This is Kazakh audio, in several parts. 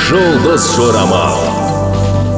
Жұлдыз жорамал.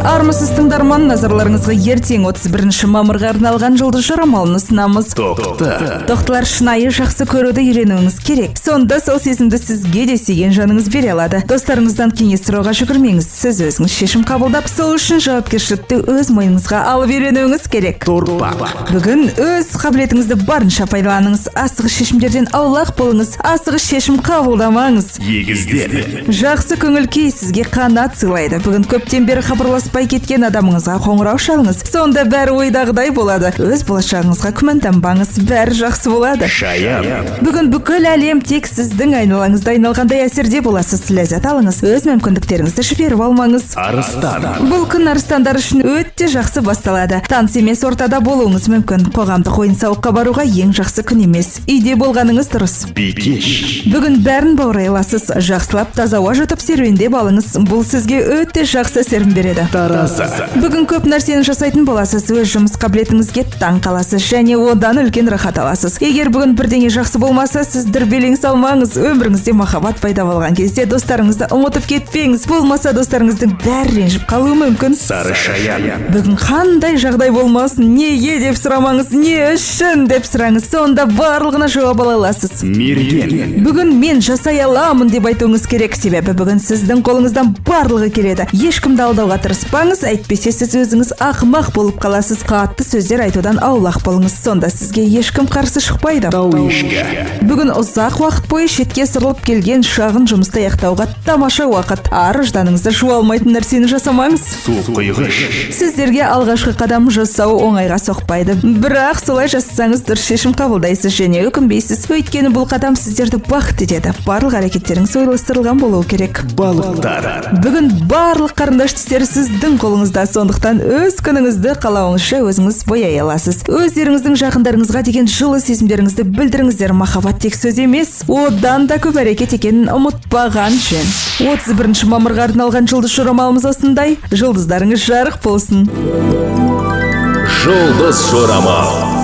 Армысыз, тыңдарман! Назарларыңызға ертең, 31 мамырға арналған жұлдыз жорамалын ұсынамыз. Тоқты. Тоқтылар, шынайы жақсы көруді үйренуіңіз керек. Сонда сол сезімді сізге де сүйген жаныңыз бере алады. Достарыңыздан кеңес сұрауға жүгірмеңіз. Сіз өзіңіз шешім қабылдап, сол үшін жауапкершілікті өз мойныңызға алып үйренуіңіз керек. Торпақ. Бүгін өз қабілетіңізді барынша пайдаланыңыз. Асығыс шешімдерден аулақ болыңыз. Асығыс шешім қабылдамаңыз. Егіздер. Жақсы көңіл күй сізге қанат сыйлайды. Бүгін көптен бері хабарласпай кеткен адамыңызға қоңырау шалыңыз. Сонда бәрі ойдағыдай болады. Өз болашағыңызға күмәнданбаңыз, бәрі жақсы болады. Шаян. Бүгін бүкіл әлем тек сіздің айналаңызда айналғандай әсерде боласыз. Ләззат алыңыз, өз мүмкіндіктеріңізді жіберіп алмаңыз. Арыстан. Бұл күн арыстандар үшін өте жақсы басталады. Таныс емес ортада болуыңыз мүмкін. Қоғамдық ойын сауыққа баруға ең жақсы күн емес. Үйде болғаныңыз дұрыс. Бикеш. Бүгін бәрін баурай аласыз. Жақсылап таза ауа жұтып, серуендеп алыңыз. Бұл сізге өте жақсы әсерін береді. Таразы. Бүгін көп нәрсені жасайтын боласыз. Өз жұмыс қабілетіңізге таң қаласыз және одан үлкен рахат аласыз. Егер бүгін бірдеңе жақсы болмаса, сіз дүрбелең салмаңыз. Өміріңізде махаббат пайда болған кезде достарыңызды ұмытып кетпеңіз. Болмаса, достарыңыздың бәрі ренжіп қалуы мүмкін. Сары шаян. Бүгін қандай жағдай болмасын, неге деп сұрамаңыз, не үшін деп сұраңыз. Сонда барлығына жауап ала аласыз. Мерген. Бүгін мен жасай аламын деп айтуыңыз керек, себебі бүгін сіздің қолыңыздан барлығы келеді. Ешкімді алдауға тырыспаңыз, әйтпесе сіз өзіңіз ақымақ болып қаласыз. Қатты сөздер айтудан аулақ болыңыз, сонда сізге ешкім қарсы шықпайды. Тау ешкі. Бүгін ұзақ уақыт бойы шетке сырылып келген шағын жұмысты аяқтауға тамаша уақыт. Ар ұжданыңызды жуа алмайтын нәрсені жасамаңыз. Су құйғыш. Сіздерге алғашқы қадам жасау оңайға соқпайды, бірақ солай жасасаңыз, дұрыс шешім қабылдайсыз және өкінбейсіз, өйткені бұл қадам сіздерді бақытты етеді. Барлық әрекеттеріңіз ойластырылған болуы керек. Балықтар. Бүгін барлық қарындаш түстері сіздің қолыңызда, сондықтан өз күніңізді қалауыңызша өзіңіз бояй аласыз. Өздеріңіздің жақындарыңызға деген жылы сезімдеріңізді білдіріңіздер. Махаббат тек сөз емес, одан да көп әрекет екенін ұмытпаған жөн. 31 мамырға арналған жұлдыз жорамалымыз осындай. Жұлдыздарыңыз жарық болсын! Жұлдыз жорамал.